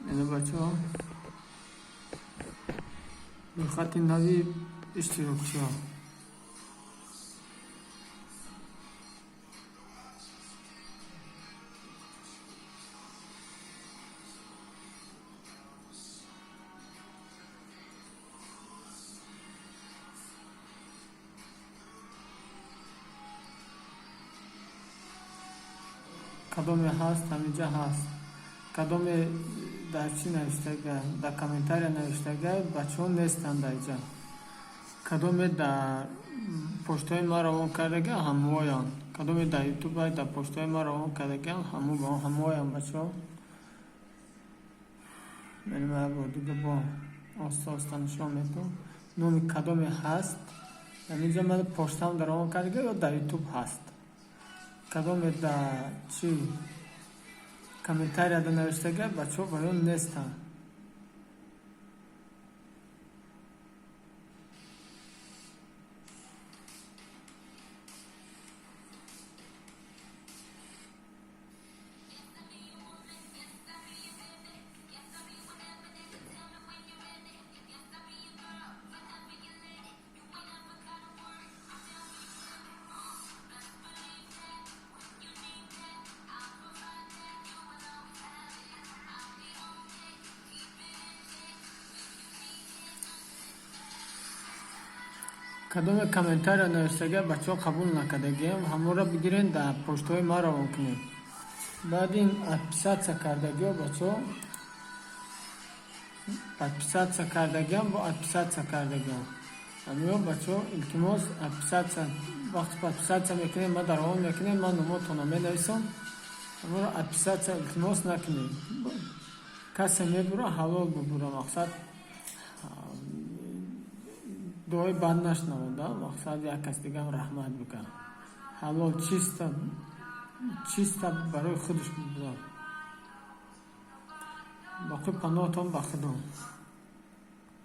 Ина, бачаҳо, рӯйхати нави иштирокчиҳо. Кадоме ҳаст, ҳаминҷа ҳаст. Кадоме дар чӣ навиштага, дар комментария навиштага, бачаҳо нестанд дар ҷа. Кадоме дар поштаи ма равон кардага, ҳамоянд. Кадоме дар Ютуба дар поштаи ма равон кардагиам, ҳамоянд, бачаҳо. Ман як бор дига бо оста оста нишон медиҳам. Номи кадоме ҳаст, ҳаминҷа ман поштаам дар равон кардага ё дар Ютуб ҳаст. Кадоме дар чӣ комментарияда навиштага, бачаҳо, ба ён нестанд. Кадоме комментария навиштага, бачаҳо, қабул накардагиам, ҳамонро бигирен, дар поштаҳои ма равон кунед. Баъд ин отписаться кардагиҳо, бачаҳо, подписаться кардагиам, бо отписаться кардагиам ҳамиҳо, бачаҳо, илтимос, отписаться вақти подписаться мекунем, ма дар равон мекунем, ман номотонро менависам. Ҳамонро отписаться, илтимос, накунед. Касе мебура, ҳалол бубура, мақсад, дуои бад нашнавода, мақсад, як кас дигам раҳмат бикард, ҳалол, чисто чисто барои худаш бубура. Боқӣ паноҳтон ба Худо.